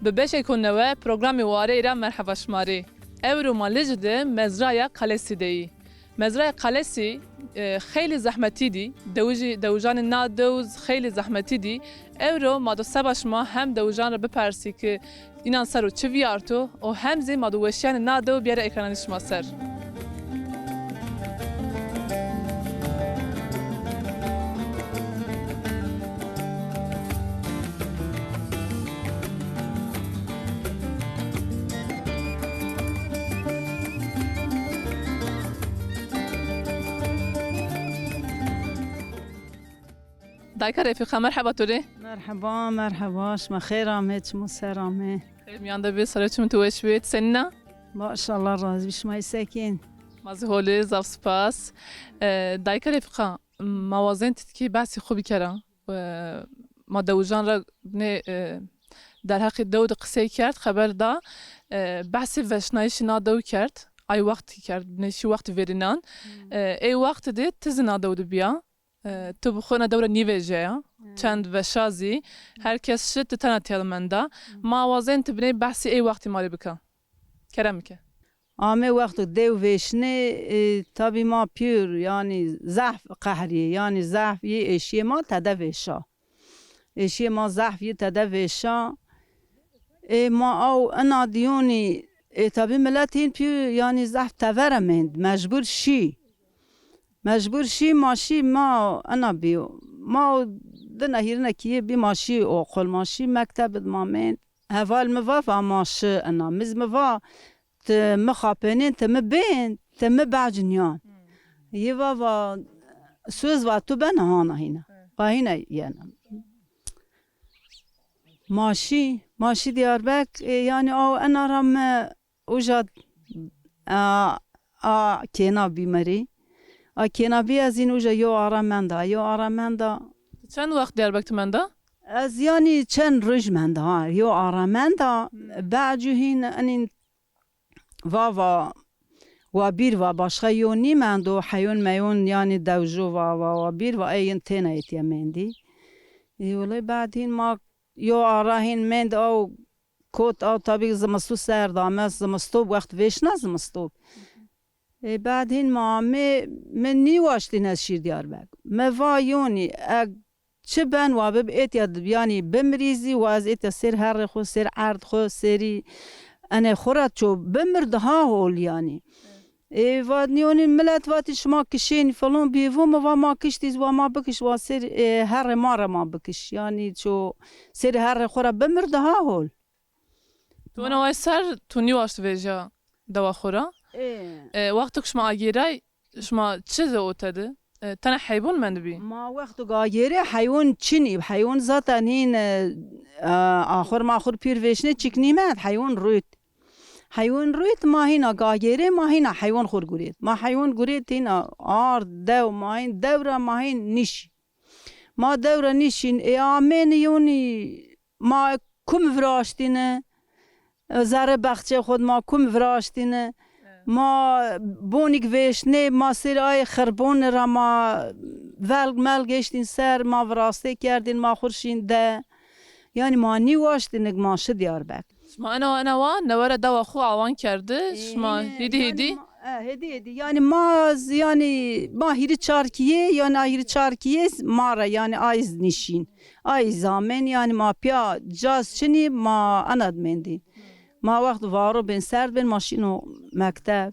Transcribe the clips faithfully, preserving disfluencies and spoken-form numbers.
Bi beşêko newe programê Wareyî ra merheba şima rê. Ewro ma Licî de mezraya Kalesî de yî. Mezraya Kalesî, e, xeylê zehmetî dî. Dewij-, dewijanê na dew xeylê zehmetî dî. Ewro ma do seba şima hem dewijan ra bipersî ki înan ser o çi vîyarto û hem zî ma do weşîyanê na dew biyarê ekrananê şima ser. Dayka Refîqa, merheba to rê. Merheba, merheba. Şima xêr amê, çimo ser amê. Xêr mîyan de bê, serê çimê to weş bê. Ti senîn a? Baş, Allah razî bî. Şima yî sekîn? Ma zî holî, zaf spas. E, Dayka Refîqa, ma wazên ti kî behsê xwu bikera. E, ma dewijan ra nê, e, derheqê dew de qisey kerd, xeber da. E, behsê veşnayîşê na dew kerd. Ay wext kerd, nê şî wext verînan. E, ey wext de ti zî na dew de bîya. E, tu bi xwu na dew ra nîvejîya. Çend veşa zî. Her kes şi, ti tena têl menda. Ma wazên ti binê behsê ey wextî ma rê bika. Kerem bike. Amê wexto dew vêşnê, e, tabî ma pîyor, yanî zehf qehrîyê, yanî zehf yê eşîyê ma tede vêşa. Eşîyê ma zehf yê tede vêşa. Ê ma aw ina dîyonî, ê tabî milet hîn pîyor, yanî zehf tevere mend, mecbur şî. Mecbur şî, ma şî, ma ina bîyo. Ma o dina hîrine kîye bî, ma şî oqul, ma şî mekteb id ma mend. Heval mi va, va ma şi ina. Mi zî mi va, ti mi xapenên, ti mi bên, ti mi becinîyan. Yê va, va, söz va tu bena hana hîna. Va hîna yena. Ma şî, ma şî Diyarbek, e, yanî aw ena ra mi uca, a, a kêna bî mi rê. A kêna bî ez hîn uca yo ara menda, yo ara menda. Çend wext Diyarbek tu menda? Ez yanî çend roj menda, ha, yo ara menda. Becû hîn enîn va va wa bîr va başqa yo nîmendo, heyon meyon yanî dewjo va va wa bîr va ey yin têna êtîya mendî. Ê wulay bad hîn ma yo ara hîn mend aw kot aw tabî zimisto serd ame, zimisto wext vêşna zimisto. Ê bad hîn ma amê mi nîwaştîn ez şîr Diyarbek. Mi va yonî eg çi ben wa bib êtya dib, yanî bimirî zî wa ez êtya sêr herrê xwu, sêr erd xwu, sêrî enê xwu ra ço bimir daha hol yanî. Ê vat nîyonî milet vatî şima kişên filon bîvû mi va ma kiştî zî wa ma bikiş wa sêr, e, herrê ma ra ma bikiş. Yanî ço sêr herrê xwu ra bimir daha hol. Tu wina way ser tu nîwaşt vêja dewa xwu ra. Ê. E, wexto ke şima agêray, şima çi de o tede? E, tena heybon mendibî? Ma wexto ke agêrê heybon çinî, heybon zaten hîn, e, e, axur maxur pîr vêşnê çik nîmend, heybon rûyt. Heybon rûyt ma hîna ke agêrê, ma hîna heybon xur gurêt. Ma heybon gurêt hîna ard dew, ma hîn dew ra ma hîn nîşî. Ma dew ra nîşîn, ê amêni yonî ma kum viraştîne, zerrê bexçê xwu de ma kum viraştîne. Ma bonîk vêşnê, ma sêr ay xirbonî ra ma velg melg eştîn ser, ma virastê kerdîn, ma xwu şîn de. Yanî ma nîwaştîne ke ma şi Diyarbek. Şima ena wa, ena wa, newe ra dewa xwu awan kerde, şima hêdî hêdî? E, hêdî hêdî. Yanî ma, yanî ma hîrî çar kîye, yanî a hîrî çar kîye ma ra, yanî ay zî nîşîn. Ay zî amên, yanî ma pîya caz çinî, ma ena de mendî. Ma wext varo bên serd bên, ma şîno mekteb.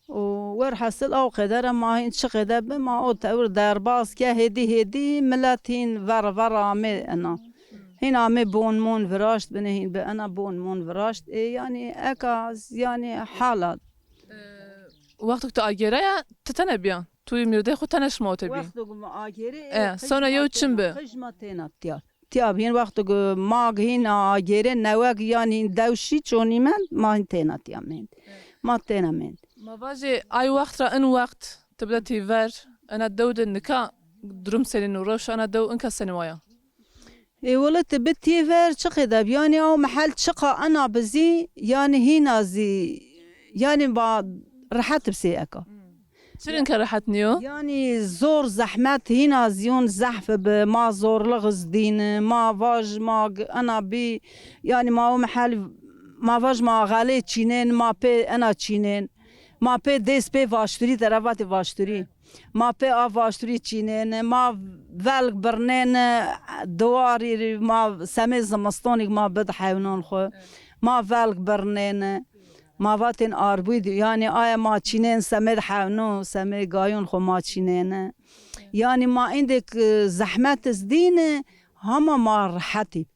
Û werhesil aw qedere ma hîn çi qede bi, ma o tewir derbaz ke hêdî hêdî milet hîn ver ver amê ena. Hîn amê bon mon viraşt binê hîn bi ena bon mon viraşt. Ê, yanî eka z-, yanî hala. E, wexto ke tu agêraya, ti tena bîya? Tu yê mîrdê xwu tena şima ote bî? Wexto ke mi agêrê, e, sona yew çin bi. Qij ma têna tîya. Tîya bîn wexto ke ma hîn agêrê newek yanî hîn dew şî çonî mend, ma hîn têna tîya mend. Ma têna mend. Ma vajê ay wext ra in wext ti bide tî ver, ena dew de nika durum senîn o, rewşa ena dew inka senî waya? Ê wele ti bi tî ver çi qede bi, yanî aw mehel çiqa ena bi zî, yanî hîna zî, yanî ba rehet bi sê eka. Çi rinke rehet nîyo? Yanî zor zehmet hîna zîyon zehf bi, ma zorlix iz dîni, ma vaj ma g-, ena bî, yanî ma o mehel, ma vaj ma axalê çînên, ma pê ena çînên, ma pê dês pê vaşturî de ra vatê vaşturî. Ma pê a vaşturî çînên, ma velg birnên, diwarî rî ma semê zimistonî ma bid hewnon xwu. Ma velg birnên. Ma vatên arbûy di, yanî aye ma çînên semêd hewno, semê gayon xwu ma çînêne. Yanî ma îndêk, e, zehmet iz dîne, hama ma rehet îb.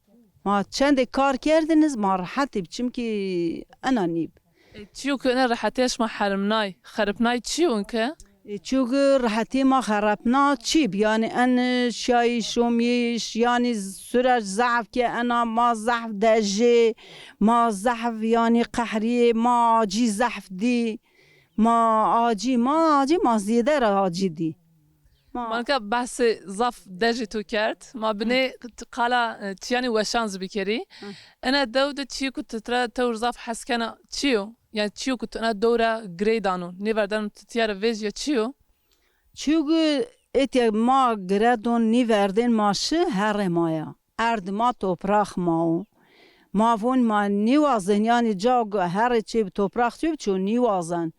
Ma çendê kar kerdin iz ma rehet îb. Çimkî ena nîb. E, çîyo ke ena rehetîya şima herimnay, xeripnay çîyo inke? E, çîyo ke rehetî ma xerepna çîb. Yanî en şiyayîş, şomyîş, yanî süreç zehf ke ena ma zehf dejê, ma zehf, yanî qehrîyê, ma acî zehf dî. Ma acî, ma acî, ma zêde ra acî dî. Ma Manka behsê zaf dejî tu kerd. Ma binê qala, e, çiyanî weşan zî bikerî. Hı. Ena dew de çîyê ku tu tira tewr zaf hes kena çi yo? Yanî çîyo ku tu ena dew ra girey dano, nêverdano tu tîya ra vejîya çi yo? Çîyo ku êtya ma gire don nîverdên ma şi herê ma ya. Erd ma toprax ma o. Ma von ma nîwazên, yanî ca herê çê bi toprax çê bi ço nîwazen.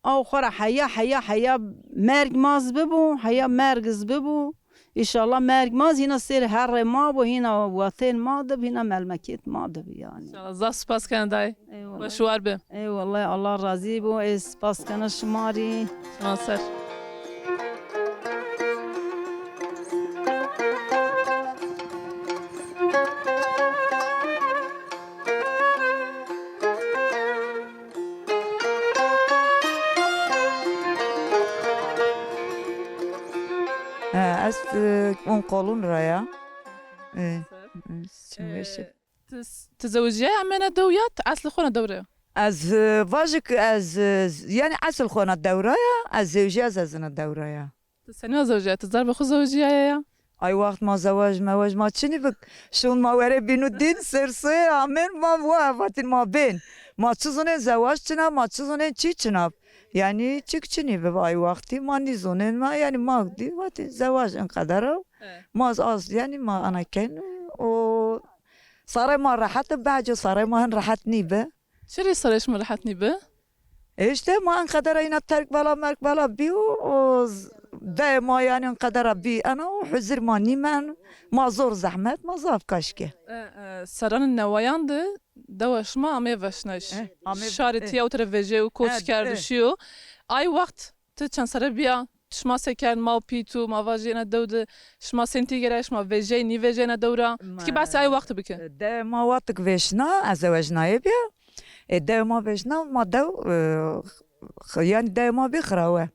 Aw xo ra heya heya heya merg ma zi bibo, heya merg zi bibo. Înşallah merg ma zi hîna sêr herrê ma bo, hîna watên ma de bi, hîna melmekêt ma de bi yanî. Înşallah. Zaf spas kena dayê. Eyvallah. Weş war bi. Eyvallah, Allah razî bo. Ez spas kena şima rî. Şima ser. Ha, ez, e, on qolun ra ya. E, e, çim weş e. Ti, ti zewicîyaya amê ena dew ya, ti eslê xo na dew ra ya? Ez, e, vajik ez, e, yanî esil xo na dew ra ya, ez zewicîya ez, ez ena dew ra ya. Ti senî ya zewicîyaya? Ti zerba xo zewicîyaya ya? Ay waxt ma zewaj mewaj ma çinî bik. Şûn ma were bînû dîn, sêr sêr amên ma wa vatîn ma bên. Ma çi zonên zewaj çina, ma çi zonên çî çina. Yanî çik çinî bi ay waxtî ma nîzonên ma, yanî ma dî vatî zewaj in qeder o. Evet. Ma az, az, yanî ma ana ken o sarê ma rehet, behco sarê ma hin rehet nîbi. Çirê sarê şima rehet nîbi? E, îşte ma enqedera îna terk bela merk bela bî û, û z-, dayê ma yanî enqedera bî ena û huzir ma nîmen, ma zor zehmet, ma zaf kaş ke. E, e, serranê newayan de dewa şima ameye veşnayîş. E, amê, şarê, e, tîya û tere vejê û koç, e, kerd û, e, şîyo. Ay waxt ti çend serre bîya? Şima se kerd, ma û pî tu, ma vajî ena dew de, şima senî têgêrayî, şima vejey, nîvejey ena dew ra? Ti kî behsê ay waxt bike. De ma wextik vêşna, ez zewecnayê bîya. E, dew ma vêşna, ma dew, e, x-, yanî dew ma bî xirawe.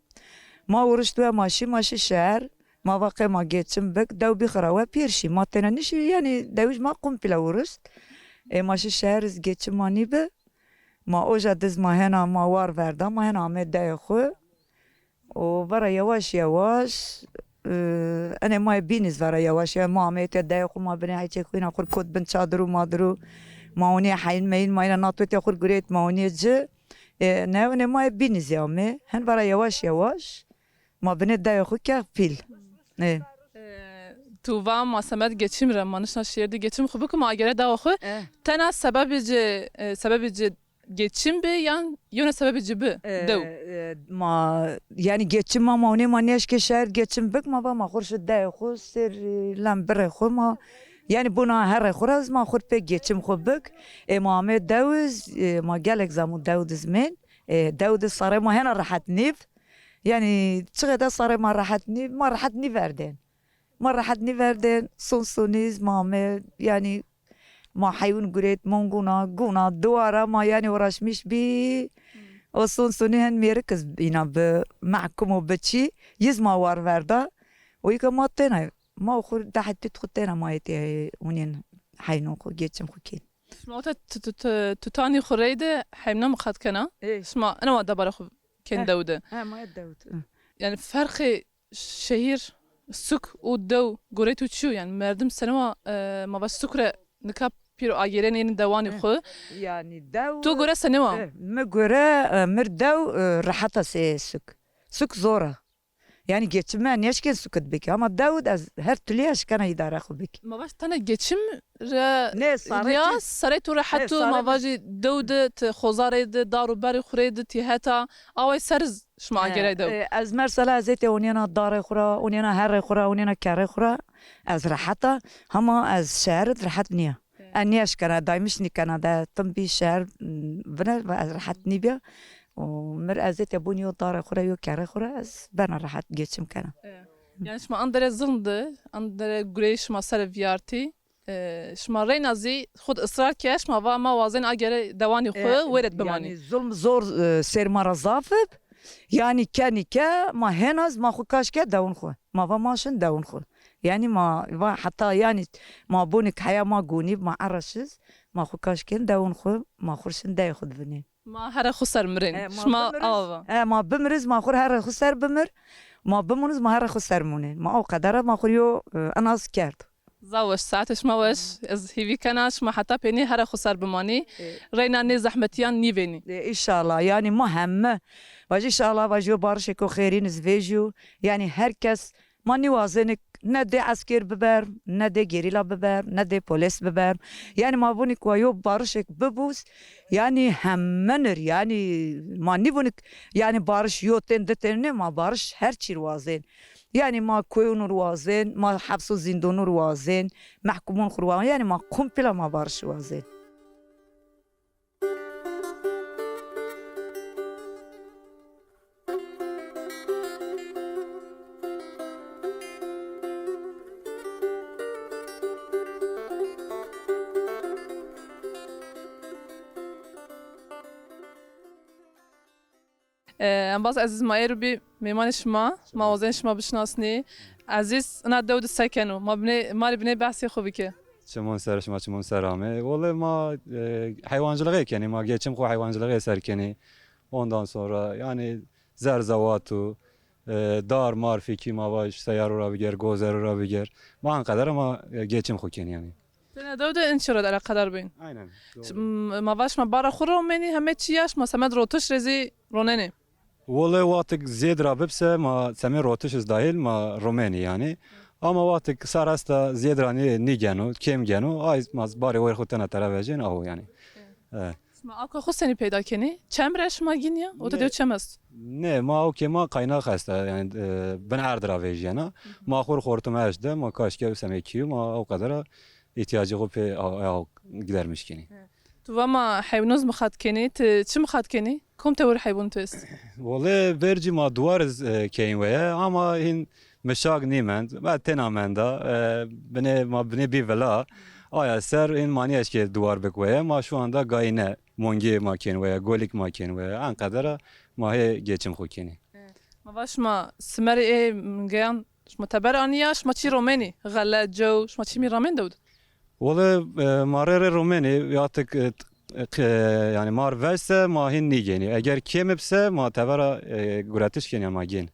Ma wurişt we, ma şî, ma şî şeher, ma va qey ma geçim bik, dew bî xirawe, pîr şî. Ma têne nîşî, yanî dewij ma komple wurişt. E, ma şî şeher iz geçim ma nîbi. Ma oja diz ma hena ma war verda, ma hena amê dewê xwu. O vera yewaş yewaş, e, enê ma yê bînî zî vera yewaş yewaş. Ma amê êtya dewê xwu, ma binê heyçê xwu, îna xwu kot bin çadirû madirû. Ma onîye heyn meyn, ma îna nat êtya xwu gureyt, ma onîye ci. E, ne enê ma yê bînî zî amê. Hen vera yewaş yewaş ma binê dewê xwu kerd pîl. E. E, tu va ma semed geçim ra, ma nişna şehir de geçim xwu biki, ma agere dewa xwu. E. Tena sebebê ci, e, sebebê ci geçim bi yan yewna sebebê ci bi? E, dew. E, ma, yanî geçim ma, ma onê ma nêeşkê şehir geçim bik, ma va ma xwu şi dewê xwu, sêr, e, lem birê xwu ma, yanî bona herrê xwu ra iz ma xwu pê geçim xwu bik. E, ma amê dew iz, e, ma gelek zam û dew diz mên. E, dew diz sarê ma hena rehet nîb. Yanî çixê de sarê ma rehet nîb, ma rehet nîverdên. Ma rehet nîverdên, son sonî iz ma amê, yanî ma heywin gurêt, mon guna, guna, duwara ma yanî uğraşmış bî. O son sonî hen mêrik iz îna bi mehkum û bi çî, yiz ma war verda. O yî ke ma têna, ma xwu dehetît xwu têna ma êtê unên heynon xwu, geçim xwu kên. Şima wexta tu-, tu-, tu-, tutanî xwu reyde hemna miqat kena. Ê. Şima ena wa debara xwu kên dew de. He, ma yê dew de. Yanî ferqê şehîr, suk û dew goreyê tu çi yo? Yanî merdim senî wa, e, ma va suk re nika pîro agêrenê yenê dewanê xwu. Yanî dew. Tu gore senî wa? E, mi gore, e, mir dew, e, reheta sê suk. Suk zor a. Yanî geçim mi nêşkên sukit bikî. Ama dewid ez her türlü eşkena îdare xwu bikî. Ma vaj tene geçim re Nê, sarê ya, tu sarê tu rehet Nê, tu, sarê ma vajî dew de, ti xozarê de, dar û berê xurê de, ti heta away ser şima He, agerey dew. E, ez mesela ez êtê onîyena darê xwu ra, onîyena herê xwu ra, onîyena kerê xwu ra. Ez rehet a, hema ez şehir id rehet nîya. He. Ez nêeşkena, daymiş nîkena de, tim bî şehir, m, vine ve ez rehet nîbîya. Û mir ez êtê bûn yo darê xwu ra, yo kerê xwu ra, ez bena rehet geçim kena. He. Yani şima anderê zilm de, anderê gureyê şima ser vîyartî, E, şima reyna zî xwu de israr ke, şima va ma wazên agere dewanî xwu E, wêret bimanî. Yanî zulm zor, e, ser ma ra zaf ib. Yanî kenî ke ma hêna zî ma xwu kaş ke dewin xwu. Ma va ma şin dewin xwu. Yanî ma va heta yanî ma bonik heya ma gonî, ma erra şiz, ma xwu kaş kên dewin xwu, ma xwu şin deyê xwu divinên. Ma here xwu ser mirên. E, ma Şima bimiriz, awa va. E, ma bimiriz, ma xwu here xwu ser bimir. Ma bimuniz, ma here xwu ser munên. Ma o qedera ma xwu yo, e, inaz kerd. Zaf weş, saetê şima weş. Ez hîvî kena şima heta pênî here xwu ser bimanî. Ê. Reyna nê zehmetîyan nîvênî. Ê, înşallah. Yanî ma heme vaj înşallah vaj yo barişêko xêrîn iz vêjîyo. Yanî her kes ma nîwazênik ne dê eskêr biber, ne dê gerîla biber, ne dê polês biber. Yanî ma vûnik wa yo barişêk bibûs. Yanî hemenir, yanî ma nîvûnik yanî bariş yo tên di tên nê, ma bariş her çî ri wazên. Yanî ma koyûn û ri wazên, ma heps û zîndonû ri wazên, mehkumûn xwu ri wazên, yanî ma kompîla ma bariş ri wazên. E, embaz ezîz, ma êro bî mêmanê şima, ma wazên şima bişinasnî. Ezîz, ina dew de se keno? Ma binê, ma rê binê behsê xwu bike. Çimon ser şima, çimon ser ame. Wele ma, e, heywancılığı kenî, ma geçim xwu heywancılığı ser kenî. Ondan sonra yani zerzewat û, e, dar mar fikî ma vaj seyaro ra biger, gozero ra biger. Ma an qedera ma, e, geçim xwu kenî yani. Têna dew de in çî ra eleqedar bîn. Aynen, doğru. Ş-, m-, ma va şima bara xwu romênî, heme çî ya şima semed rotiş rê zî ronenî? Wele wextik zêd ra bibse ma semê rotiş iz dahil ma romênî yanî. Ama wextik sar esta zêd ra nî-, nîgeno, kêm geno, ay ma barê wayîr xwu tena tera vejên awo yanî. Evet. E. Şima awka xwu senî peyda kenî? Çem re şima gîn ya? O de Nê. Dew çem est? Nê, ma awkê ma kaynak esta, yanî, e, bin erd ra vejîyena. Ma xwu ri xortim eşt de, ma kaş ke semê kîyû, ma o qedera îhtîyacê xwu pê aw, aw gidermiş kenî. Tu va ma heywnon zî mixat kenî, ti çi mixat kenî? Kom tewir heywon tu est? Wele vercî ma duwar iz, e, keyîn weye, ama hîn mişak nîmend. Ma têna menda, e, binê, ma binê bî vila. Aya ser hîn ma nîeşkê duwar bik weye. Ma şu anda gayîne, mongê ma kên weye, golik ma kên weye. En qedera ma hê geçim xwu kenî. Ma va şima simerê ê mingeyan şima teber anî ya, şima çî romênî? Xele, cew, şima çîmî ramên dew de? Wele, e, ma rê rê romênî, ya tik, e, t-, e, qe-, yanî mar vejse ma hîn nîgênî. Eger kêm bise ma tevera, e, guretiş kenî ma gên.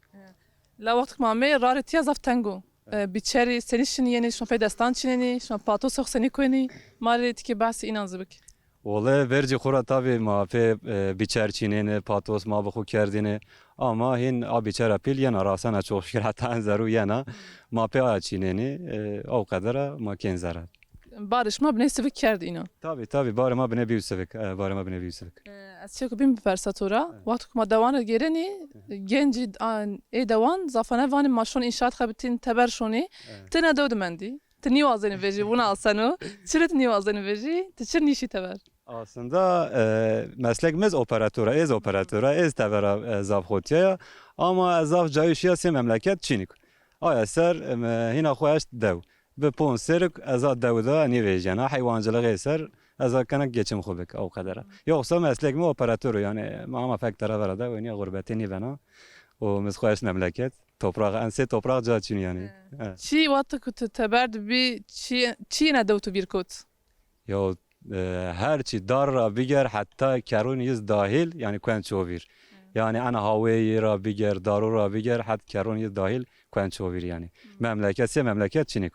La wextik ma amê rarê tîya zaf teng o. E, bîçerî senî şinîyenî, şima pey destan çînenî, şima patos xo senî kuenî? Ma rê tikê behsê înan zî bik. Wele vercî xwu ra tabî ma pê, e, bîçer çînêne, patos ma bi xwu kerdêne. Ama hîn a bîçera pîl yena, rasena, çok şikir heta en zerû yena. Ma pê aya çînênî, e, o qedera ma kên zere. Barê şima binê sivik kerd înan? Tabî, tabî, barê ma binê bî sivik, e, barê ma binê bî sivik. E, ez çîyeko bîn bipersa to ra. Evet. Wexto ke ma dewan ra gêrenî, gencî, a, ê dewan zafane vanê ma şon înşaat xebitîn teber şonî. Evet. Ti na dew de mendî. Ti nîwazenî vejî, wina aseno. Çi rê ti nîwazenî vejî? Ti çi nîşî teber? Aslında, e, meslek mi ez operator a, ez operator a, ez tevera, e, zaf xotîya ya. Ama ez zaf cayî şîya sê memleket çînik. Aya ser, e, hîna xo eşt dew. Bi ponc serrik ez a dew de nîvejîyena. Heywancılığı ser ez a kena geçim xo bik, o qedera. Yoksa meslek mi operator o, yanî ma ama fek tera vera de, wenîya xurbetî nîbena. O mi ez xo eşt memleket. Toprağ, en sê toprağ ca çin yanî. He. He. Çi wexto ke tu teber de bî, çi, çi yena dew tu vîr kot? Ya, e, her çî dar ra biger heta kerrûn yiz dahil, yanî kuen ço vîr. He. Yanî ena haweyî ra biger, daru ra biger, het kerrûn yiz dahil kuen ço vîr yanî. Hı. Memleket, sê memleket çinik.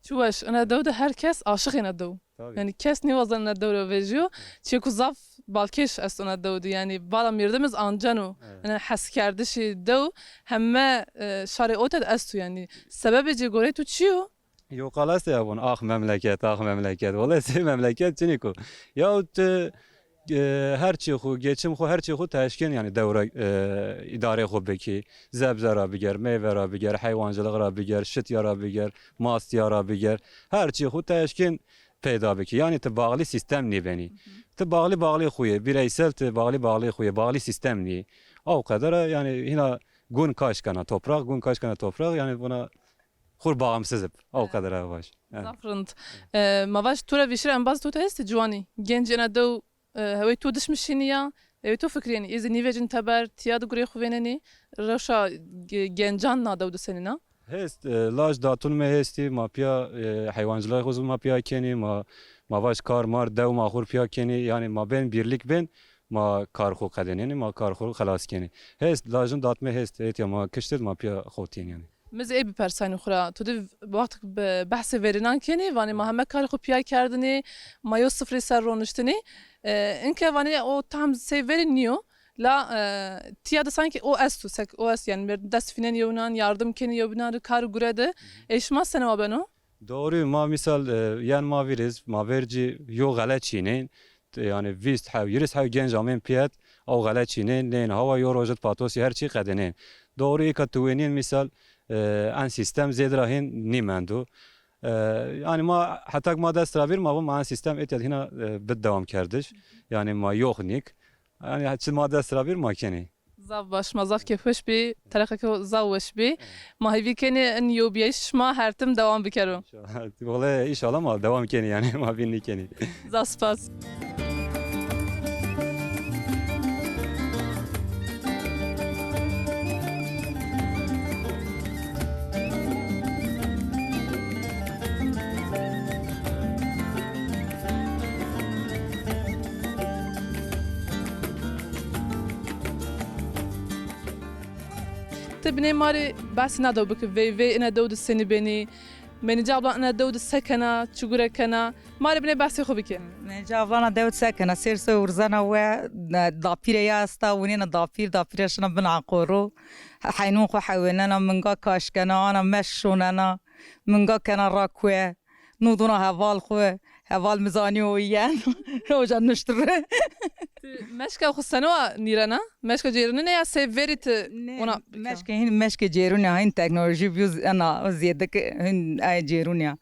Çi weş, ina dew de her kes aşiq ina dew. Tabii. Yani kes nêwazen ina dew ra vejîyo. Çiyê ku zaf balkêş esto ina dew de. Yani vala mîrdimiz anceno. Evet. Yani heskerdişî dew heme, e, şarê ote de esto yani. Sebebê ci gorey tu çi yo? Yo qal estê ya von, ax memleket, ax memleket. Wele sey memleket çinîk o. Ya tu, e, her çî xwu, geçim xwu, her çî xwu ti eşkên yani dew ra, e, îdarê xwu bikî. Zebze ra biger, meyve ra biger, heywancilix ra biger, şitya ra biger, mastya ra biger. Her çî xwu ti eşkên peyda bikî. Yani ti bağlı sistem nîbenî. Ti bağlı bağlı xwu yê, bireysel ti bağlı bağlı xwu yê, bağlı sistem nîyê. Ew qeder a yani hîna gun kaş kena topraq, gun kaş kena topraq, yani vuna xwur bağımsız ib. Ew qeder a vaj. Evet. Zaf rind. E, ma vaj tu ra vîşir embaz tu te estî ciwanî. Genc ena dew, e, hewey tu dişmişînî ya, hewey tu fikrîyenî. Ê zî nîvecîn teber, tiya di gurê xwu vênenî, rewşa ge-, gencan na dew di senîn a? Hest, e, laj datun me hestî, ma pîya, e, heywancilay xwu zî ma pîya kenî, ma, ma vaj kar mar, dew ma xwur pîya kenî, yani ma bên birlik bên, ma kar xwu qedenênî, ma kar xwu xelas kenî. Hest, lajin datme hest, êtya ma kiştid ma pîya xortîyên yani. Mi zî ê bipersaynî xwu ra. Tu di wextik bi behsê verînan kenî, vanê ma heme karê xwu pîya kerdinî, ma yew sifrî ser roniştinî. E, inke vanê o tam sey verî nîyo. La, e, tîya de sankî o esto, sek o esto, yani mêrdim dest fînenî yewnan, yardim kenî yewbînan rê kar û gure de. Ê şima senewa beno? Doğru, ma misal, e, yen ma vîr iz, ma vercî yo xele çînên, t-, yani vîst hew, hîris hew genc amên piyet, ew xele çînên, nên hawa yo roj id patosî her çî qedinên. Doğru, îka tu wênîn misal, e, en sîstem zêd ra hîn nîmendo. E, yani ma hetak ma dest ra vîr, ma vû ma en sîstem êtya hîna, e, bid dewam kerdiş. Yani ma yox nîk. Yani çi ma dest ra vîr ma kenî. Zaf baş, ma zaf kêfweş bî, tereqeke zaf weş bî. Ma hêvî kenî in yewbîyayîş şima her tim dewam bikero. Înşallah. Wele înşallah ma dewam kenî yani, ma vîn nîkenî. Zaf spas. Ti binê ma rê behsê na dew bike, veyvey ina dew de senî benî, Menîce abla ina dew de se kena, çi gure kena? Ma rê binê behsê xwu bike. Menîce abla ina dew de se kena, sêr se urzena we, dapîre ya esta, winêna dapîr, dapîre şina bin aqoro. Heynûn xwu hewênena, minga kaş kena, ana meş şonena, minga kena ra kue. Nûdûna heval xwu, heval mi zanî o yen. Roja nuştire. Ti meşka xwu seno a nîrena? Meşka cêrunine ya sey verî ti ona? Meşke hîn meşke cêrune, hîn teknolojî bîyo z-, ena zêde ke hîn ay cêrune ya.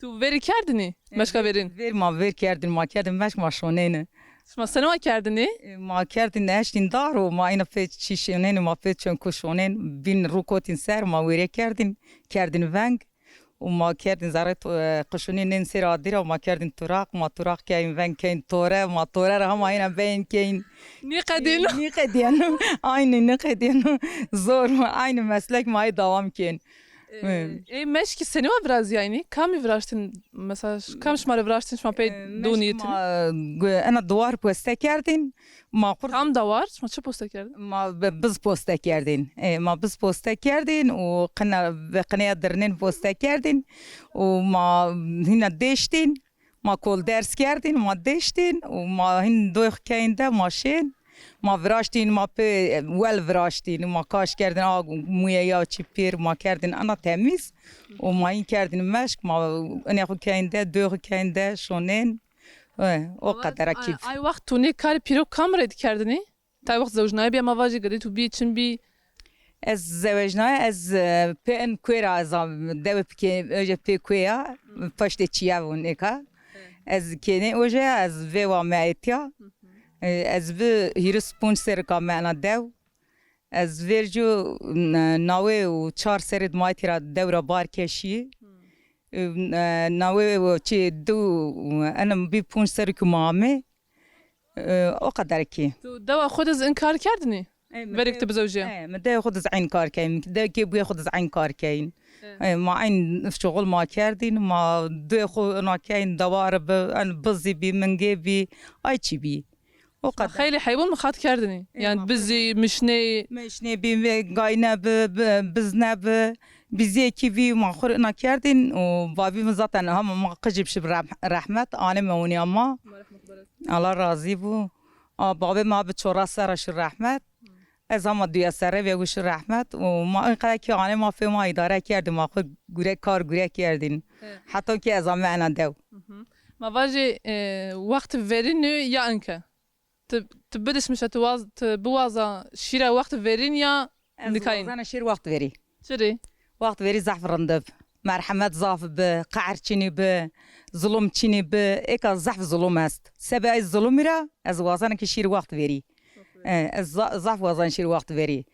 Tu verî kerdinî? Meşka verîn? Ver ma ver kerdin, ma kerdin meşk ma şonêne. Şima seno a kerdinî? E, ma kerdin eştîn dar û ma îna pê çî şonêne, ma pê çonku şonên, bîn rû kotîn ser, ma wêrê kerdin, kerdin veng. Û ma kerdin zerrê to-, e, qişunî nên sêr adî ra, ma kerdin turaq, ma turaq keyn veng keyn tore, ma tore ra hema hîna beyn keyn. Nîqedîn. E, nîqedîyen. Aynî nîqedîyen. Zor, aynî meslek ma ê dewam kên. E, ê meşkî senî wa virazîyaynî? Kamî viraştin? Mesela ş-, kam şima rê viraştin, şima pey donîtin? E, meşk ma, e, ena duwar poste kerdin. Ma xur- Kam dawar? Şima çi poste kerdin? Ma bi-, biz poste kerdin. E, ma biz poste kerdin û qine, bi qineya dirnên poste kerdin û ma hîna deştîn. Ma kol ders kerdin, ma deştîn û ma hîn doy xu keyin de ma şên. Ma viraştîn, ma pê wel viraştîn, ma kaş kerdin, a muye ya çi pêr ma kerdin, ana temîz û ma hîn kerdin meşk, ma inê xu keyin de, doy xu keyin de şonên. E, o qedera kîf. Ay wext tu nê karê pîro kam rê dikerdinî? Tay wext zewjnaye bîya ma vajî, gedê tu bî, çin bî? Ez zewejnaye, ez, e, pê en kuê ra ez a, dewê pikê, oje pê kuê ya, paştê çîya vûn êka. Ez kênê oje ya, ez vêwa me êtya. E, ez vi hîris punc serika me ena dew. Ez vêrcu, n-, nawê û çar serê di ma êtî ra dew ra bar keşî. E, n-, e, nawê û çi du, enim bî punc serikî ma amê. E, o qeder kî. Tu dewa xwu de zî in kar kerdinî? E, mi verêk de, tu bizewjîya? E, mi dewa xwu de zî eyn kar keyin. De kê buyê xwu de zî eyn kar keyin. E. E, ma eyn şuxul ma kerdîn, ma duyê xwu ina keyin dewar bi, en bizî bî, mingê bî, ay çî bî. O qeder. Xeylê heywon mixat kerdinî. E, yani bizî, mişnê. Mişnê bî, gayne bi, bi, bizne bi. Bizîyekî vî ma xwu rê ina kerdîn û babî mi zaten hema ma qijî bi şi bi reh-, rehmet, aneme winîya ma. Allah razî bû. A, babê ma bi çora serra şi rehmet. Ez hema duya serre ve şi rehmet û ma inqede kî anê ma fê ma îdare kerdîn, ma xwu gure kar gure kerdîn. Heta kî ez ame ena dew. Ma vajê, e, wext verîn ya inke? Ti, ti bidişmişe, ti waz, ti biwaza şîra wext verîn ya nikayîn? Ez wazena şîr wext verî. Çi rê? Wext verî zehf rind bi. Merhemet zaf bi, qehr çinî bi, zulum çinî bi. Êka zehf zulum est. Sebê ay zulumî ra ez wazena ki şîr wext verî. E, ez za-, zaf wazena şîr wext verî.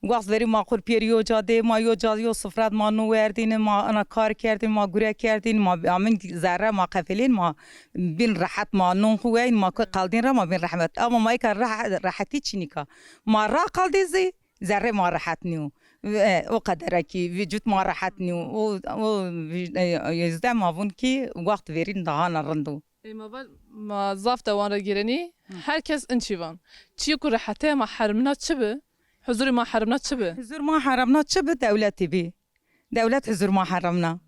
Wext verî ma xwu rê pêrî yo ca dê, ma yo ca yo sifre de ma nû werdîne, ma ina kar kerdîn, ma gure kerdîn, ma amin zerre, ma qefelîn, ma bîn rehet, ma nûn xwu weyn, ma koy qaldîn ra ma bîn rehmet. Ama ma êka reh-, rehetî çinîka. Ma ra qaldî zî zerrê ma rehet nîyo. E, o qedere kî, vîcut ma rehet nîyo. O, o vî-, e, yüzde ma vûn kî wext verîn daha na rind o. Ê, ma va-, ma zaf dewan ra gêrenî, her kes in çî van. Çîyo ku rehetê ma herimna çi bi? Huzurê ma herimna çi bi? Huzur ma herimna çi bi? Dewletî bî. Dewlet huzur ma herimna.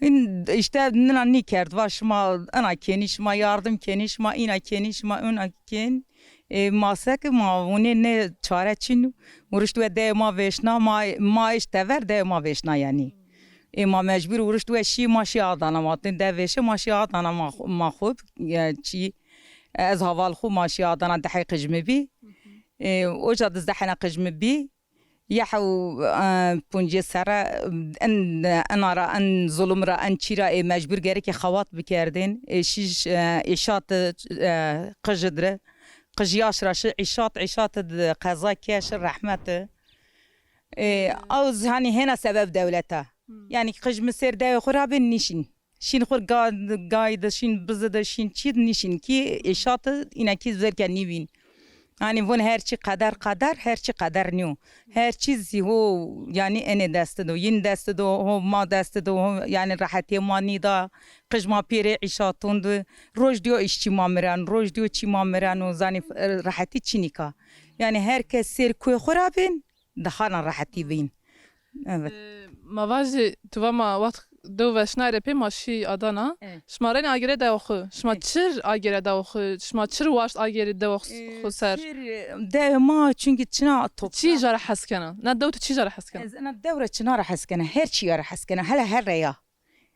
Hîn îşte nina nîkerd, va şima ina kenî, şima yardim kenî, şima îna kenî, şima ina ken. Ê, ma seke ma wunê nê çare çin û rişt we deyê ma vêşna, ma, ma eşt tever deyê ma vêşna yanî. Ê, ma mecbur û rişt we şî, ma şî Adana, ma tê de vêşe, ma şî Adana, ma, ma xwu, ya, çî, ez haval xwu ma şî Adana, dehê qijmi bî. Ê, oca dizdeh hene qijmi bî. Yehew, e, puncê serre, en, ena ra, en zulum ra, en çî ra, ê, mecbur gerekê xewat bikerdên. Ê, şîş, e, îşat, e, qij dre. Qij yaş ra şi îşat, îşat de qeza ke şi rehmet. Ê, aw zî hanî hêna sebeb dewleta. Yanî qij mi sêr dewê xwu ra bên nîşîn. Şîn xwu ga-, gay de şîn, bizi de şîn, çî de nîşîn kî, îşat îna kî zerke nîvîn. Hanî vun her çî qeder qeder, her çî qeder nîyo. Her çî zî ho, yanî enê dest do, yin dest do, ho ma dest do, ho, yanî rehetîyê ma nîda, qij ma pêrê îşatun di, roj diyo îşçî ma miren, roj diyo çî ma miren û zanî, e, rehetî çinîka. Yanî her kes sêr kuê xwu ra bên, daha na rehetî vîn. Evet. Ee, ma vajî, tu va ma wext dew veşnay rê pê ma şî Adana. Evet. Şima reyna agêre dewa xwu. Şima çir agêre dewa xwu. Şima çir waşt agêre dewa xwu, ee, xwu ser. Çir, e, dew ma çunkî çina toprak. Çi jara hes kena? Na dew tu çi jara hes kena? Ez ena dew ra çina ra hes kena. Her çî ya ra hes kena. Hele herre ya.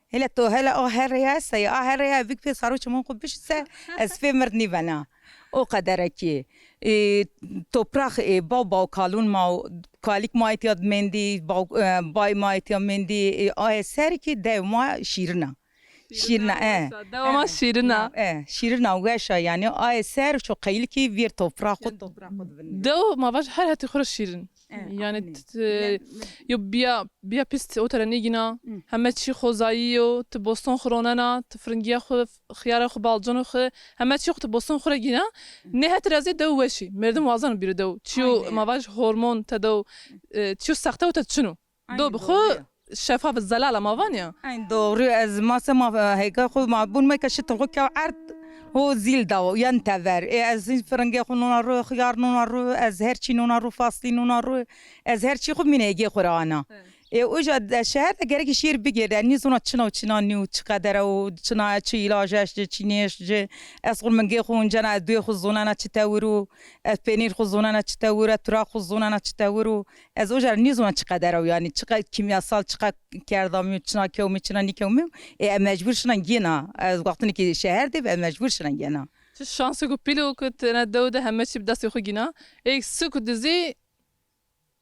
Hele to, hele a herre ya esta ya, a herre ya vik pê saro çimon xwu bişise, ez fê mird nîvena. O qedere kî, e, topraq, e, baw baw kalûn ma, kalîk ma îtya mendî, baw, e, bay ma îtya mendî, e, aye ser kî dew ma şîrin a. Şîrin a, e. Dewa ma şîrin a. E, şîrin a, weş a, yanî aye ser ço qeylikî vîr topraq xwu. Dew ma vaj her hetî xwu ra şîrin. E, yanî, aynen. T-, t-, yo biya, biya pîs ti o tera nêgîna. Heme çî xozayî yo, ti boston xwu ronena, ti firingiya xwu, xiyara xwu, balcano xwu, heme çî xwu ti boston xwu ra gîna. Nê het ra zî dew weş î. Merdim wazeno bîro dew. Çîyo ma vaj hormon te dew, e, çîyo sexte o te çin o. Dew bi xwu şefaf, zelal a, ma van ya. Aynen, doğru. Ez ma se ma, e, heyka xwu ma bun me ke şitin xwu ke erd ho zîl dawo, yan tever. E, ez firingê xwu nona ro, xiyar nona ro, ez her çî nona ro, faslî nona ro. Ez her çî xwu mîne hêgê xwu ra ana. E, uca de şeher de gerekî şîr bigêrde. Nîzona çina û çina nîyo, çi qedere û çina, çi îlaj eşt ci, çi nêşt ci. Ez xwu mingê xwu uncena, ez duyê xwu zonena çi tewir o, ez penîr xwu zonena çi tewir o, ez turaq xwu zonena çi tewir o. Ez uca ra nîzona çi qedere o, yanî çi qe-, kîmyasal, çi qe kerdamî, çina kewmî, çina nîkewmî. E, ez mecbur şina gêna. Ez wextînî ki şeher de bi, ez mecbur şina gêna. Çi şansêko pîl o ki ti ena dew de heme çî bi destê xwu gîna. Ê suk de zî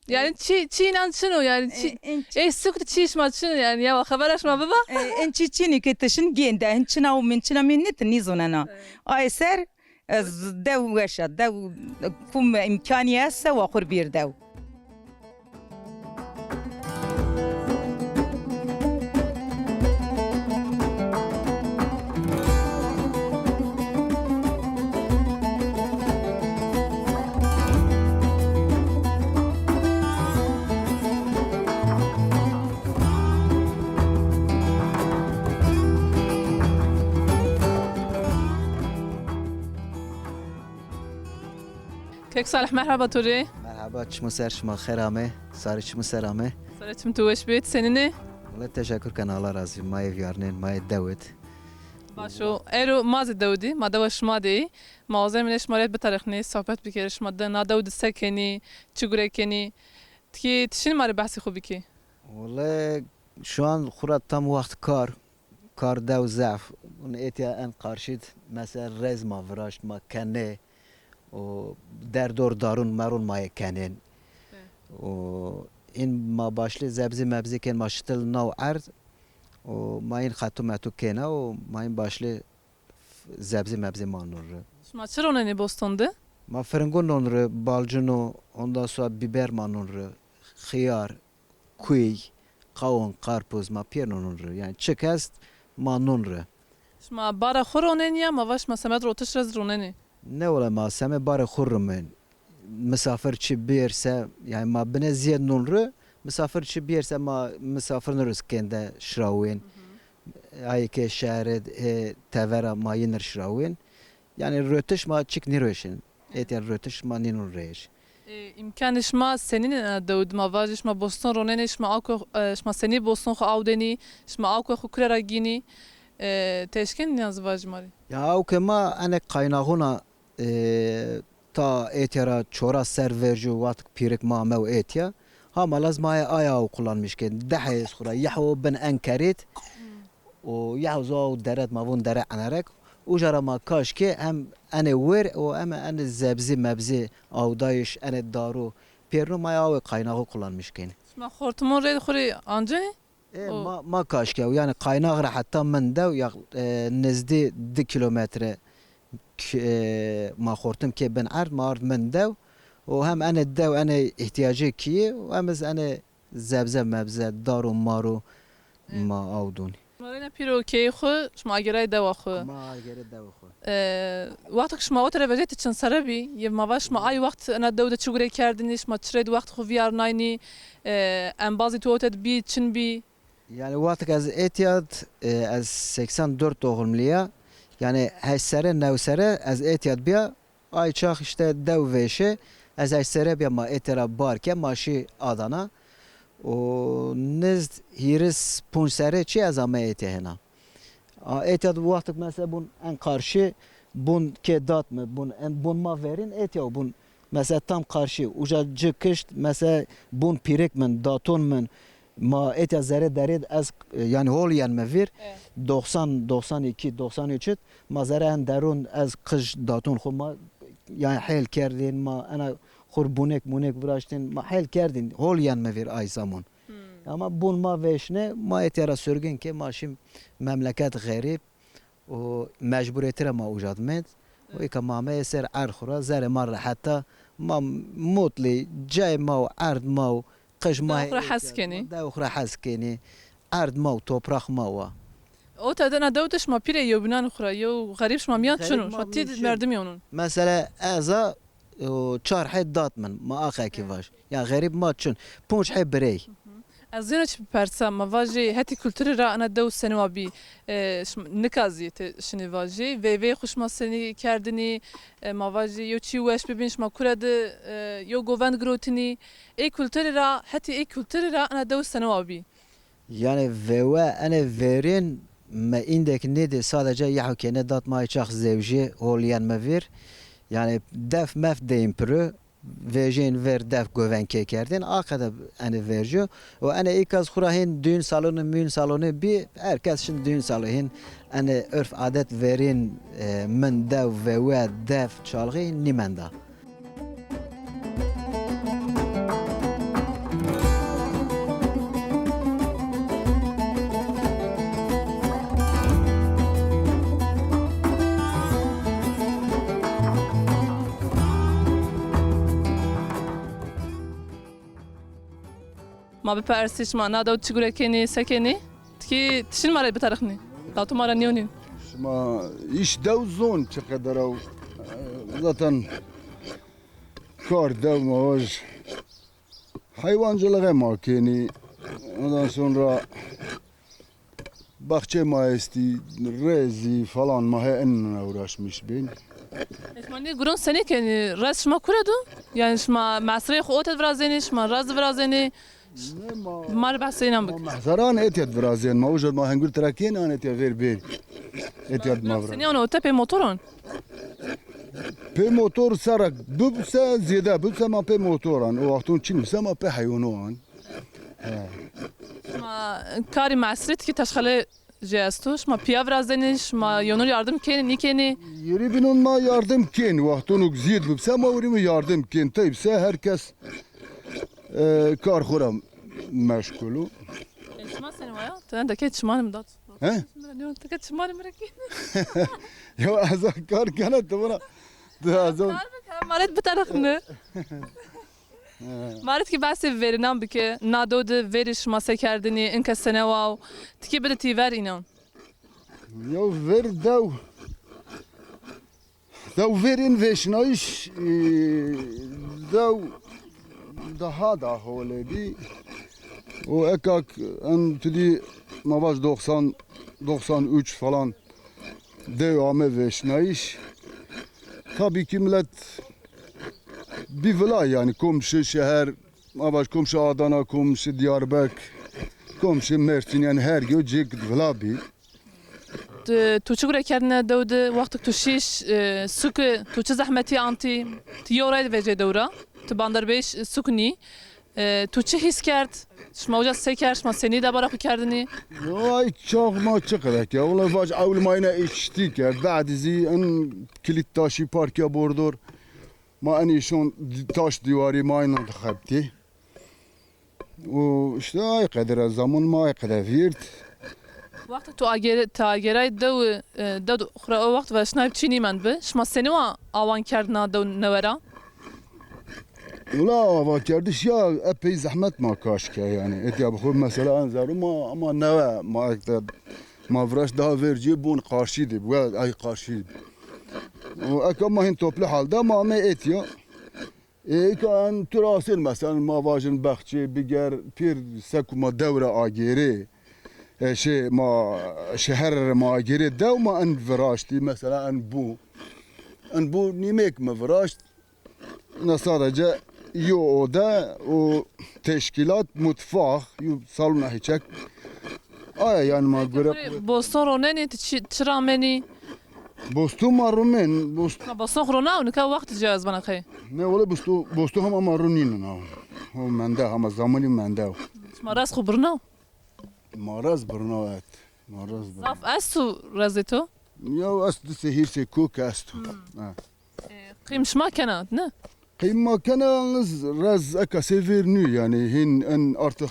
Yanî çî, çî înan çin o yanî çî. E, en çî- Ê suk de çî şima çin o yanî, ya xebera şima biba. E, en çî çin o ke ti şin gênde, hin çina û min çina min nî ti nîzonena. Ay ser, e, z-, dew weş a, dew kum îmkanî esta wa xwu r bîr dew. Kek Salih, merhaba to rê. Merhaba, çimo ser şima xêr ame, sarê çimo ser ame. Çim tu weş bê, ti senîn ê? Wele teşekkür ken, Allah razî. Ma yê vîyarnên, ma yê dewid. Baş o. Ero ma zî dewidî, ma dewa şima de yî. Ma wazemîne şima rê bitarixnî, sohbet bikerî, şima de na dew de se kenî, çi gure kenî. Tikî ti şinî ma rê behsê xo bikî? Wele şu an xura tam waxt kar. Kar dew zaf. Ûn êtya en qarşîd mesela rez ma viraşt, ma kenê. O derdor darun merun ma yê kenên. O in ma başlê zebzî mebzî kên, ma şitil naw erd. O ma in xetu metu kêna o ma in başlê zebzî mebzî ma nun ri. Şima çi ronenê boston de? Ma firingun nun ri, balcun o, ondan sonra biber ma nun ri, xiyar, kuy, qawun, qarpuz ma pîyerno nun ri. Yanî çik est ma nun ri. Şima bara xo ronenî ya ma va şima semed rotiş rez ronenî? Ne wele ma semê barê xo rimên. Misafir çi bêr se, yanî ma bine zîyed nun ri, misafir çi bêr se ma misafir nirus kênde şirawên. Ayê ke şehre, e, tevera ma yinir şirawên. Yanî rotiş ma çik nîroşin. Êtya rotiş ma nînun rêj. E, îmkanê şima senîn ena dew di, ma vajî şima boston ronenê, şima awke, e, şima senî boston xo awdenî, şima awke xo kure ra gînî, e, ti eşkenî nîyan zî vajî ma rê? Ya awke ma ene qaynaxuna, e, ta êtya ra çora ser vercu, watik pîrik ma amew êtya. Ha malaz ma ay aw kullanmış ke, dehê ez xura, yehwo bin en kerît. O yahzo aw deret ma vun dere enerek. Uca ra ma kaş ke hem ene wir o hem ene zebzî mebzî awdayış, ene daru pêrno ma ya awe qaynağı kullanmış kên. Şima xortimon rê xo rê ancenî? E, ma, ma kaş ke, yanî qaynağı ra heta min dew ya, e, nizdî di kilometre k-, e, ma xortim ke bin erd, ma ard min dew. O hem ene dew ene ihtiyacê kî, o hem ez ene zebze mebze, dar û mar û ma aw dûnî. Şima reyna pîro keyê xwu, şima agerayê dewa xwu. Ma agerê dewa xwu. E, wexto ke şima ote ra vejê ti çend serre bî? Yê ma va şima ay wext ena dew de çi gure kerdinî, şima çi reyde wext xwu vîyarnaynî, e, embazî tu ote de bî, çin bî? Yanî wexto ke ez êtîya d, e, ez seksen dört doğumlî ya. Yanî heşt serre, new serre ez êtîya d bîya. Ay çax îşte dew vêşe, ez heşt serre bîya ma êtê ra bar ke ma şî Adana. Û nizd hîris ponc serre çî ez ame êtê hêna. A, êtîya di wextik mesela bun en qarşî, bun kê dat mi, bun en, bun ma verîn êtîya bun mesela tam qarşî, uca ci kişt, mesela bun pîrik min, daton min, ma êtîya zerê derê di ez, e, yanî hol yen mi vîr, e, doxsan, doxsan iki, doxsan üç id, ma zere en derûn ez qij daton xwu ma, yanî hêl kerdîn, ma ena xur bunek munek viraştîn, ma hêl kerdîn, hol yen mi vîr ay zamon. Hmm. Ama bun ma vêşne, ma êtîya ra surgin ke ma şîm memleket xerîb, û mecburêtî ra ma uca di mend. Û îka ma ameyê ser erd xwu ra, zerê ma reheta, ma mutlî, cay ma û erd ma û qij ma. Dew xwu ra hes kenî. Dew xwu ra hes kenî. Erd ma û topraq ma wa. Ota de na dew de şima pîrê yewbînan xwu ra, yew xerîb şima mîyan çin o, şima tî merdimî onun. Mesela ez a, o, çar hê dat min, ma aqekî vaj. Ya xerîb ma çin. Ponc hê birey. Ez zêno çi bipersa, ma vajî hetî kulturî ra ena dew senî wa bî? E, şim-, nika zî ti şinî vajî. Veyveyê xwu şima senî kerdinî? E, ma vajî yew çî weş bibîn, şima kure di, e, yew govend girotinî? Ê kulturî ra, hetî ê kulturî ra ena dew senî wa bî? Yanî vêwe, enê verîn, me îndek nêdî, sadece yeho kêne dat ma ay çax zewjî, hol yen mi vîr. Yanî def mef deyîn pirû. Vejên ver def govend kê kerdên, a qede enê vercu. Û enê îkaz xura hên düğün salonu, müğün salonu bî, her kes şin düğün salonu hên enê örf adet verên, e, min dew, vewe, def, çalgî nîmenda. Ma bipersî, şima na dew çi gure kenî, se kenî? Tikî ti şin ma rê bitarixnî. La tu ma ra nîyonî. Şima îş dew zon çi qeder ew. Zaten kar dew ma vaj. Heywancılığı ma kenî. Ondan sonra bahçe ma estî, rezî falan ma he enine uğraşmış bin. E, şima nê guron senî kenî? Rez şima kure du? Yanî şima mesreyê xwu ote virazênî, şima rez virazênî, Ne ma, ma rê behsê înan bik. Ma mehzeran etya virazên, ma uca ma hengul tira kên an etya ver bêr. Etya ma vira. Senî ano te pê motoron? Pê motor serek bibse, zêde bibse ma pê motoran. O wexton çin bise ma pê heywanan. He. Ma karî mesrî tikî teşxele jê esto. Şima pîya virazenî, şima yonur yardim kenî, nîkenî? Yeri binon ma yardim kên. Wextonok zîyed bibse ma werî mi yardim kên. Tey bise her kes, e, kar xo ra meşgul o. E, şima senî waya? Tene deke çimanê mi dat. He? Teke çimanê mi ra kên. Ya ez a kar kena tu bana. Tu ez a... Kar bike, ma rê biterixne. Ma rê tikî behsê verînan bike, na dew de verî şima se kerdinî, inke sene wa, tikî bide tîver înan. Yo ver dew, dew verîn vêşnayîş, e, dew daha da hole bî. O ekak en tu dî ma vaj doksan, doksan üç falan dew ame vêşnayîş. Tabii ki millet bî vila, yani komşu şehir, ma vaj komşu Adana, komşu Diyarbek, komşu Mersin, yani her gö cêk vila bî. Tu, tu çi gure kerdine dew de, wextik tu şîş, e, suki, tu çi zehmetî antî, tu yew ray de vecê dew ra, tu Banderbêj suk nî, e, tu çi hîs kerd, şima uca se kerd, şima senî debara xo kerdinî? Ay çax ma çi qedek ya, wala vaj ewl ma yine îştî kerd, badî zî in kilît taşî park ya bordor. Ma enî şon taş dîwarî ma înan xebtî. Û îşte ay qeder zaman ma ay qeder vîrt. Wexta tu agêre, tu agêray dew, e, dew xura o wext veşnayb çî nîmend bi. Şima senî wa awan kerd na dew newe ra? Wila awa kerdiş ya epey zehmet ma kaş ke yani. Etya bi xo mesela en zerû ma ama newe ma ekte ma viraş daha vercî bûn qarşî dî. We ay qarşî. O eka ma hin toplu halde ma ame etya. E, ika en tu ra asên, mesela, ma vajin bexçê biger, pêr seku ma dew ra agêrê. E, şey, ma şeher ra ma agêrê dew ma en viraştî, mesela, en bû. En bû nîmêk mi viraşt. Ina sadece yo ode û teşkîlat, mutfax, yo salona hiçek. Aya yani ma göre. Boston ronenî, ti çi, çi ramenî? Boston ma romen, bost- Ha, boston xo ronaw, nika wext ci ez vana qey. Ne, wele bosto, bosto hema ma ronînin ha. O mende, hema zamanî mende. Ma raz xo birnaw? Ma raz birnaw, evet. Ma raz birnaw. Zaf esto rezê to? Ya, esto di sê hîrsê kok esto. Hmm. Ha. E, qîm şima kena, ne? Qîm ma kena, yalnız rez eka sê vêr nîyo, yani hin en artık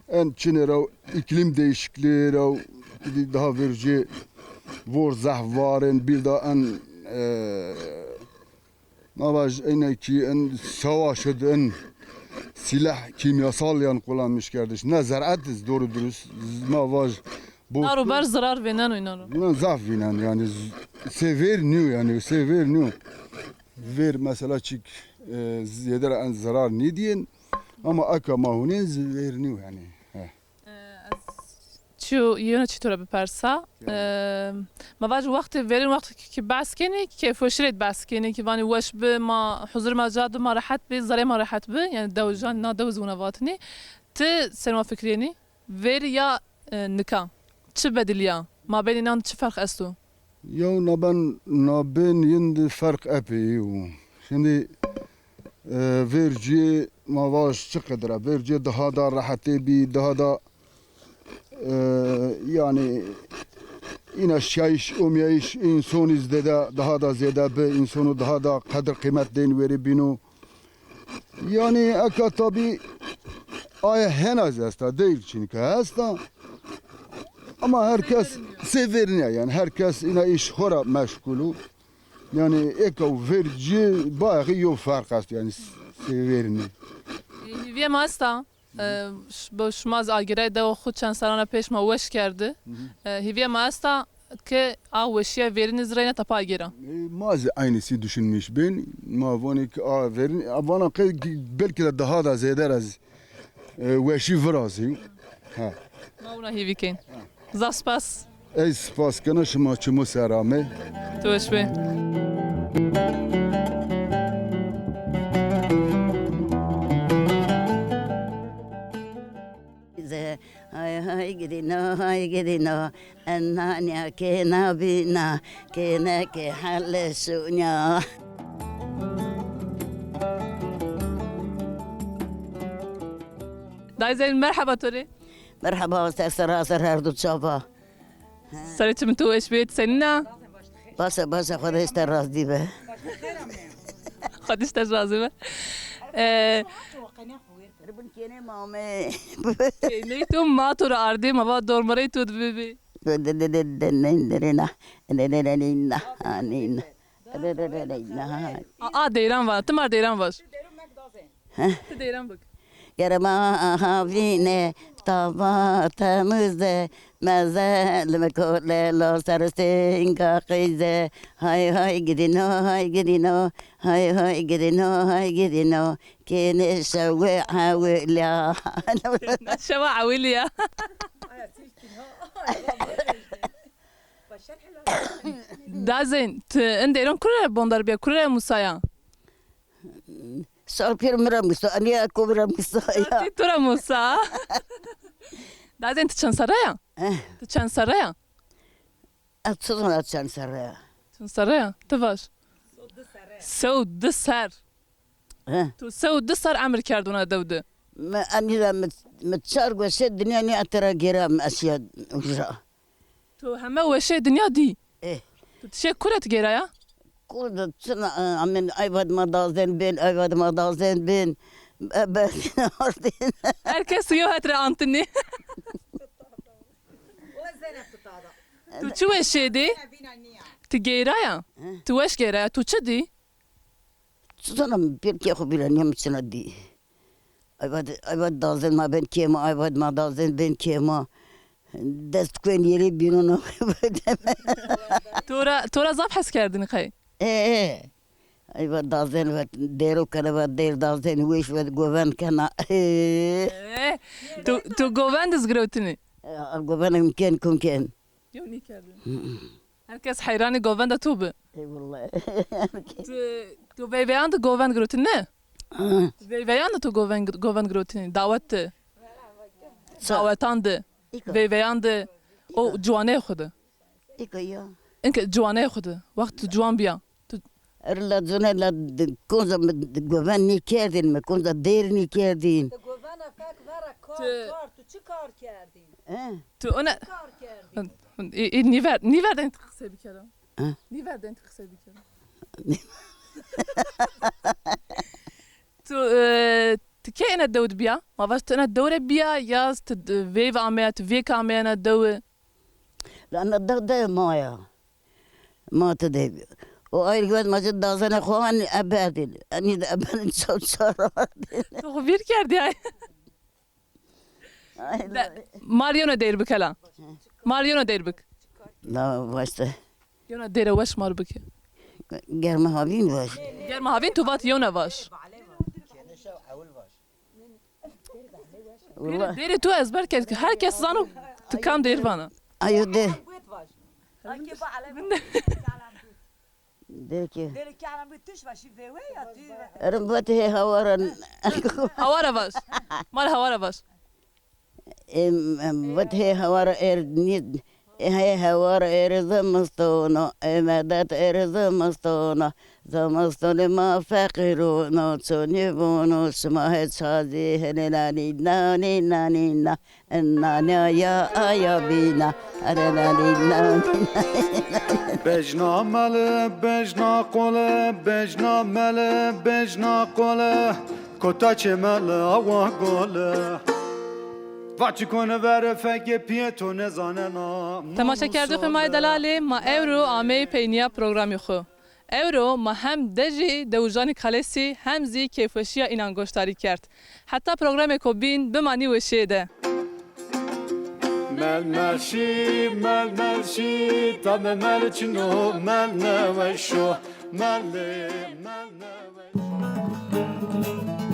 en çinê ra, iklim değişikliği ra, daha vercî vor zehf varên, bir daha en, e, ma vaj eynekî en savaş id en silah kimyasal yan kullanmış kerdiş. Ne ziraat iz doğru dürüst, ma vaj Boston. Naro ber zirar vêneno înan ro. Înan zaf vînen yani z-, sê vêr nîyo yani, sê vêr nîyo. Vêr mesela çik, e, zêde ra en zirar nîdîyên ama eka ma hunên z-, vêr nîyo yani. He. E, ez çîyo, yeno çî to ra bipersa. Ya. E, ma vaj wextê verên wext ki, ki behs kenî, ki keyfweşî rê behs kenî, ki vanî weş bi, ma huzur ma ca di, ma rehet bi, zerê ma rehet bi. Yani dew jan, na dew zî wina vatinî. Ti senî wa fikirîyenî? Verî ya, e, nika? Çi bedilîya? Mabên înan çi ferq esto? Yew naben, nabên yin di ferq epey o. Şimdi, e, vercî ma vaj çi qedra. Vercî daha da rehetê bî, daha da, e, yani îna şiyayîş, omyayîş însanî zêde, daha da zêde bi, însano daha da qedir qîmet dên werî bîno. Yani eka tabi aya hena zî esta, değil çinke esta. Ama herkes sê vêrine yani, herkes îna îş xo ra meşgul o. Yani eka vercî bayağı yo ferq est yani sê vêrine. E, hîvîye ma esta. E, ş-, bo şima zî agêrayî dewa xo çend serran ra pêş ma weş kerdi. Hı hı. E, hîvîye ma esta ke a weşîya verînî zî reyna tepa agêra. E, ma zî aynısı düşünmüş bin. Ma vonî ki a verîn, a vana qey belki de daha da zêde ra zî, e, weşî virazî. Ha. Ma wina hîvî kên. Zaf spas. Ez spas kena şima çimo ser ame. Tu weş be. Hay gidîno, hay gidîno, enanîya kêna bîna, kêneke hele şûnîya. Dayê Zeyn, merheba to rê. Merheba, ser sera ser her du çava. Serê çimê to weş bê, ti senîn a? Baş a, baş a, Xwedê ji te razî be. Xwedê ji te razî be. E, Ribin kênê ma me. Kêney to ma to ra ardê, ma va dormerey to di bibê. De, de, de, de, de, ne, ne, ne, ne, ne, ne, ne, ne, ne, ne, ne. De, de, de, de, de, ne. A, a, deyran va, ti mar deyran vaş. Heh. Ti deyran bik. Germa havîne, tava temize, meze limko lelo sersinga qîze. Hay hay gidîno, hay gidîno, hay hay gidîno, hay gidîno. Kênê şewe ewilya. Şewa ewilya. Dayê Zeyn, ti in deyran kure bondar bîya, kure musaya? Sal pêro mi ra musa, anîya ko mi ra musa ya. Ti tu ra musa. Dayê Zeyn, ti çend serre ya? Eh. Ti çend serre ya? Ez çi zana çend serre ya. Çend serre ya? Ti vaş. Sew di ser. He. Tu sew di ser emir kerd wina dew de. Mi enî de mi, mi çar weşê dinya nî etira gêra mi eşya uca. Tu heme weşê dinya dî. Eh. Tu tişê kure ti gêraya? Kul de çina, e, amin ayvad ma dazen bin, ayvad ma dazen bin. E, berdin ardin. Her kes yo het re antinî. Tu çi weşê dî? Ti gêraya? He. Tu weş gêraya, tu çi dî? Çi zana mi pêr kê xo bîra nîya mi çina dî. Ayvad, ayvad dazen ma ben kêma, ayvad ma dazen ben kêma. Dest kuen yerê bînona. Tora, tora zaf hes kerdin qey? E, e. Ayvad dazen vet, dêro kena vet, dêr dazen weş vet, govend kena. E. E, tu, tu govend iz girewtini? E, govend ken, kum ken. Yo nîkerdin. Her kes heyranê govenda to bi. Ey wellahî. Tu, tu veyveyan de govend girotî ne? Ha. Veyveyan de tu govend, govend girotî ne? Dawet de. Sa- Dawetan de. Îka. Veyveyan de. O ciwanê xo de. Îka ya. Inke ciwanê xo de. Wext tu ciwan biya. Tu Erla cune la d-, konza mi d-, govend nîkerdin, mi konza dêr nîkerdin. Ti govena fek vera kar, kar, tu çi kar kerdin? He? Tu ona... Çi kar kerdin? Î, î, nîver, nîver de qisey bikero. He? Nîver de qisey bikero. Tu, e, ti kê ene dew de biya? Ma vaj tu ene dew re biya ya ti d-, veyve ameya, ti vêke ameya ene dewi? La ene dew de ma ya. Ma ti de. O ayr vet ma ci dazene xo an eberdin. Enî de eberdin çaw çarar. Tu xo vîr kerdî ay. Ay, de, mar yona deyr bikela. Mar yona deyr bik. Na vaşte. Yona deyre weş mar bike. Germa havîn vaş. Germa havîn tu vat yona vaş. Wullah. Deyre tu ezber kerd ki her kes zano tu kam deyr vana. Ayo de. De ki. Erim vat hê hawara. Hawara vaş. Mar hawara vaş. Em, em, vat hê hawara er nî, hê hawara er zimistono, e medet er zimistono, zimistonê ma feqîrono, çonî vono, şima hê çazî hene nanî, nanî, nanî, na. Nanya ya aya bîna. Bejna mele, bejna qole, bejna mele, bejna qole. Kota çê mele awa gole. Vaçî kone vere fekê piyê to nezanena. Temaşekerdoxê ma yê delalê, ma ewro ameyê peynîya programê xo. Ewro ma hem dejê dewijanê Kalesî hem zî keyfweşîya înan goşdarî kerd. Heta programêko bîn bimanî weşîye de. Mel mel şî, mel mel şî, tabê mel çin o, mel neweş o, mel, mel neweş o.